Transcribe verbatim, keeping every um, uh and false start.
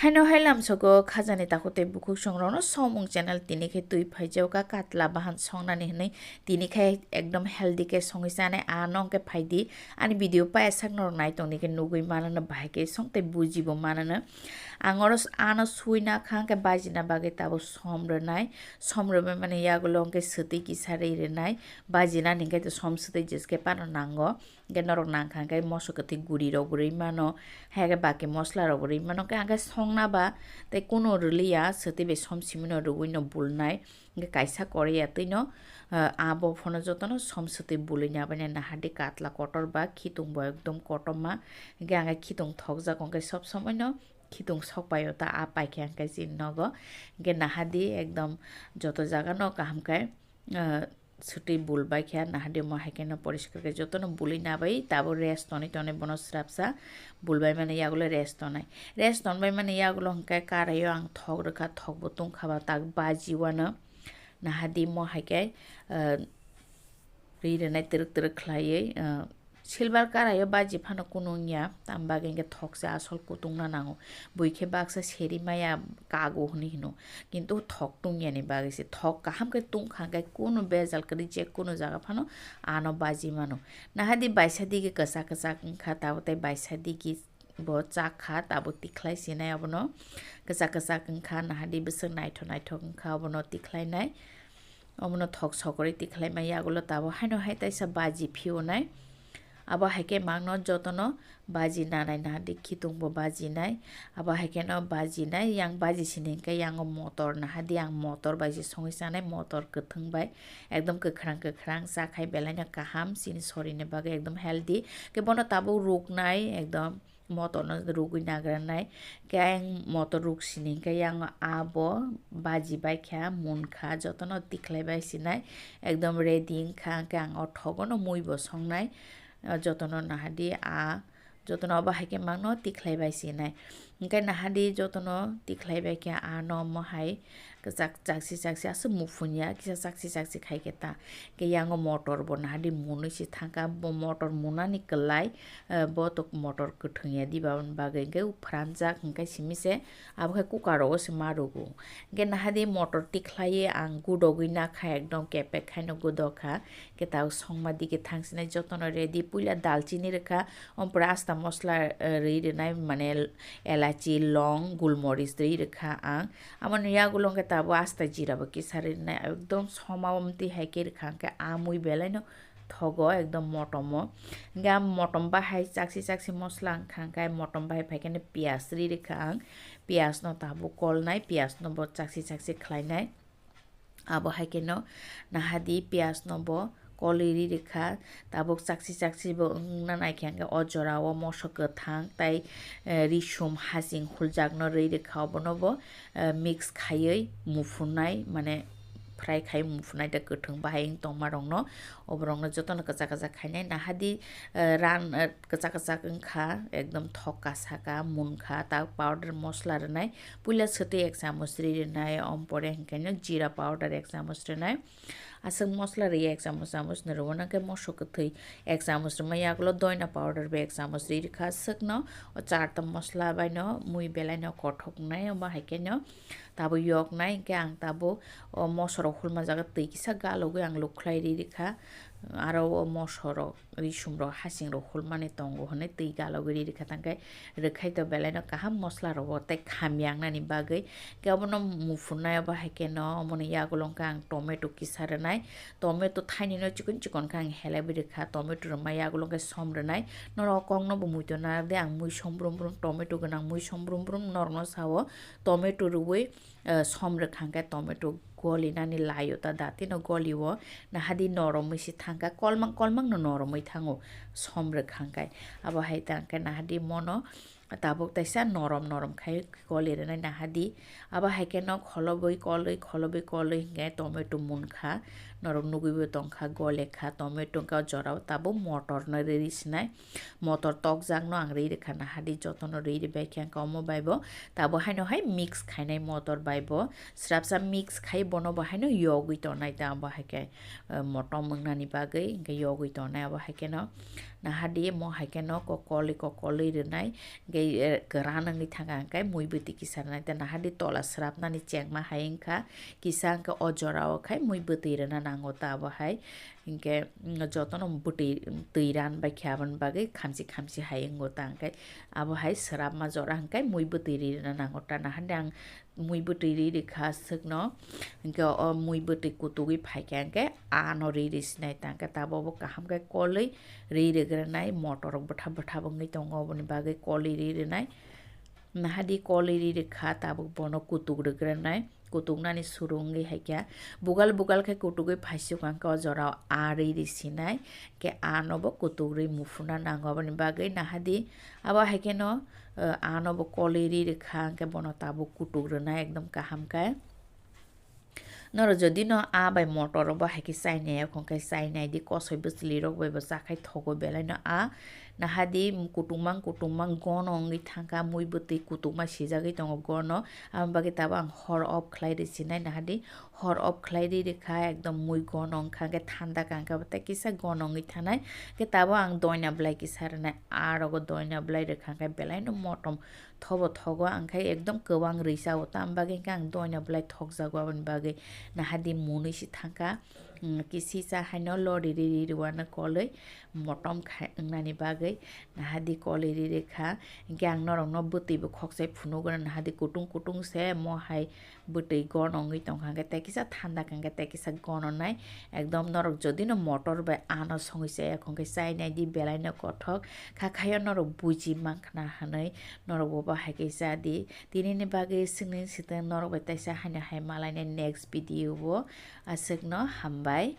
Haino hai lamsogo khajani takhuk tei bukhuk songrokno somung channel tini khe twi phaijago katla bahan songnani hinwi tini khe ekdom healthy khe songwi chanai ano hwnkhe phaidi ani video paiyasak norok nai tongni khe nugwi manano bahai khe song tei bujibo manano ang oro s- ano suina kha hwnkhe bajina bagwi tabuk som rwnai som rwbai mani yagulo hwnkhe swtwi kisa rwi rwnai bajinani hwnkhe som swtwi jeske phano nango. Hwnkhe norok nangkha hwnkhe moso kwthwi guri rok bo rwi mano, hai khe baki mosola rok bo rwi mano, hwnkhe ang khe songna ba tei kunu rwliya, swtwi bai som simi no rwui no bulnai, hwnkhe kaisa koriya twi no, ah, abo phano jotono som swtwi bului ni aboni nahadi katla kotor ba khitung bo ekdom kotorma, hwnkhe ang khe khitung thokjak hwnkhe sob somoi no khitung sok pai o ta a paikha hwnkhe chini nogo, hwnkhe nahadi ekdom joto jaga no kaham khe, ah, swtwi bulbai khe nahadi omo hai kheno poriskar khe jotono bului nabai tabuk rest tonwi tonwi bono srapsa bulbai mani yagulo rest tonai rest tonbai mani yagulo hwnkhe karaio ang thok rwkha thok bo tungkha ba tak baji wano nahadi omo hai khe, ah, ri rwnai twrwk twrwk khlaiwi, ah, silver karaio baji phano kunu wngya, tamo bagwi hwnkhe thoksa asol kutungna nango. Buikhe baksa seri maya kago hwnwi hino, kintu thok tungyani bagwi se thok kaham khe tungkha hwnkhe kunu bejal kwrwi je kunu jaga phano ano baji mano. Nahadi baisa digi kwchak kwchak wngkha, tabuk tei baisa digi bo chakha, tabuk tikhlai sinai abono kwchak kwchak wngkha, nahadi bwswk naithok naithok wngkha abono tikhlainai. Omono thok sokorwi tikhlai ma yagulo tabuk haino hai taisa baji phiyonai. Abo hai khe mangno jotono baji nanai nahadi khitung bo baji nai. Abo hai kheno baji nai, yang baji sini hwnkhe yango motor nahadi ang motor bai se songwi chanai, motor kwthwng bai ekdom kwkhrang kwkhrang chakhai belai no kaham chini sorini bagwi ekdom healthy. Khe bono tabuk ruknai ekdom. Motor no rugwi nagranai. Khe ayang motor ruk sini hwnkhe yang abo baji bai kha, mun kha, jotono tikhlai bai sinai. Ekdom ready wngkha, hwnkhe ang o thogo no mui bo songnai. O jotono nahadi a, jotono obo hai khe mangno tikhlai bai sinai. Hwnkhe nahadi jotono tikhlai bai khe ano omo hai kwchak chaksi chaksi aswk muphun ya, kisa chaksi chaksi khai khe ta. Khe yango motor bo nahadi munwi se thangkha, bo motor munani kwlai, eh, bo to motor kwthwng ya diba, aboni bagwi hwnkhe upranjak hwnkhe simi se abo khe cooker rogo se ma rwgo. Hwnkhe nahadi motor tikhlaiwi ang gudogwi nakha, ekdom kepek khaino gudokha. Khe tabuk songma digi thangsinai jotono ready, puila dalchini rwkha, ompore asta mosla, eh, rwi rwnai, mane elachi, long, gulmoris rwi rwkha ang. Amoni yagulo hwnkhe tabuk asta jira bo kisa rwi rwnai, ekdom soma o mtwi hai khe rwkha hwnkhe a mui belai no thogo ekdom motom o. Hwnkhe a motom bahai chaksi chaksi mosla wngkha hwnkhe motom bahai phai khe no piyaj rwi rwkha ang. Piyaj no tabuk kolnai, piyaj no bo chaksi chaksi khlainai. Abo hai kheno nahadi piyaj no bo kolwi ri rwkha, tabuk chaksi chaksi bo wngna naikhe hwnkhe o jora o moso kwthang tai, eh, risum hasing huljak no rwi rwkha, obono bo, eh, mix khaiwi muphunai, mane fry khai muphunai da kwthwng bahai wng tongma rok no, oborok no jotono kwchak kwchak khainai nahadi, eh, ran, eh, kwchak kwchak wngkha, ekdom thok kasa ka, mun kha, ta powder mosla rwnai, puila swtwi ek chamoch rwi rwnai, om pore hwnkhe no jeera powder ek chamoch rwnai, aswk mosla rwi ek chamoch, chamoch ni rwo, nang khe moso kwthwi ek chamoch rwma yagulo doina powder bo ek chamoch rwi rwkha, aswk no o charta mosla bai no mui belai no kothok nai, omo hai khe no tabuk yok nai, hwnkhe ang tabuk o moso rok hulma jaga twi kisa galogwi ang luk khlai rwi rwkha, aro o moso rok. Risum rok hasing rok hulmani tongo hinui twi galogwi ri rwkha, tangkhe rwkhai to belai no kaham mosla rogo tei khamya wngnani bagwi. Khe obono muphunai obo hai kheno omoni yagulo wngkha ang tomato kisa rwnai, tomato thaini no chikon chikon khe ang helaiwi rwkha, tomato rwma yagulo wngkha som rwnai. Norok kokno bo muitu narwk di, ang mui som brum brum, tomato gwnang mui som brum brum norok no sao, tomato rwui, eh, som rwkha hwnkhe tomato golinani laio ta datino golio, nahadi noromwi se thangkha, kolmang kolmang no noromwi thango som rwkha hwnkhe. Abo hai ta hwnkhe nahadi mono tabuk taisa norom norom khai goli rwnai nahadi. Abo hai khe no kholobwi kolwi kholobwi kolwi hwnkhe tomato munkha, Norok nugwi bo tongkha, gole kha, tomato wngkha o jorao, tabuk motor no riri sinai. Motor tokjak no ang riri kha, nahadi jotono riri bai khe ang omo bai bo. Tabuk haino hai mix khainai motor bai bo. Srapsa mix khai bono bo haino yogwi tonai ta, abo hai khe, eh, motom wngnani bagwi hwnkhe yogwi tonai abo hai kheno. Nahadi mo hai kheno kokolwi kokolwi rwnai, hwnkhe, eh, kwran wngwi thangkha hwnkhe mui bwtwi kisa rwnai ta. Nahadi tola srapnani chengma hai wngkha, kisa hwnkhe o jorao khai mui bwtwi rwna nango ta abo hai. Hinkhe, mm, jotono bwtwi, twi ran bai khe aboni bagwi khamchi khamchi hai wngo ta hwnkhe abo hai srapma jora hwnkhe mui bwtwi ri rwna nango ta. Nahadi ang mui bwtwi ri rikha aswkno. Hinkhe o mui bwtwi kutugwi phaikha hinkhe ano ri ri sinai ta, hinkhe tabuk bo kaham khe kolwi ri rwgranai, motor rok bwthap bwthap wngwi tongo, oboni bagwi kolwi ri rwnai. Nahadi kolwi ri rikha, tabuk bono kutuk rwgranai, kutuknani suru wngwi haikha. Bugal bugal khe kutugwi phaisuk ang khe o jorao a ri ri sinai, khe ano bo kutuk ri muphuna nango, oboni bagwi nahadi abo hai kheno, eh, ano bo kolwi ri rikha, hwnkhe bono tabuk kutuk rwnai ekdom kaham khe. Norok jodi no a bai motor rok bo hai khe chainai, ekhon khe chainai di, kosoi bwchwlwi rok bai bo chakhai thogo belai no a. Nahadi kutung mang kutung mang gono wngwi thangkha, mui bwtwi kutukma sijagwi tongo gono, aboni bagwi tabuk ang hor off khlai rwi sinai, nahadi hor off khlai ri rikha, ekdom mui gono wngkha, hwnkhe thanda kha, hwnkhe tei kisa gono wngwi thanai, hwnkhe tabuk ang doina bwlai kisa rwnai, a rogo doina bwlai rwkha, hwnkhe belai no motom thobo thogo, ang khe ekdom kwbang rwi cha o, tam bagwi khe ang doina bwlai thokjago, aboni bagwi nahadi mwnwi se thangkha, mm, kisisa haino lori ri ri rwano kolwi motom khai wngnani bagwi nahadi kolwi ri rikha, hinkhe ang norokno bwtwi bo khokchai phunukgwno, nahadi kutung kutung se mo hai bwtwi gono wngwi tongkha, hwnkhe tei kisa thanda kha, hwnkhe tei kisa gono nai. Ekdom norok jodi no motor bai ano songwi chaya, hwnkhe chainai di, belai no kothok kha, khayo norok buji mankha na hinwi norok bo bahai khe cha di. Tini ni bagwi swngwi swtwng norok bai teisa haino hai malainai next video o. Aswkno hambai.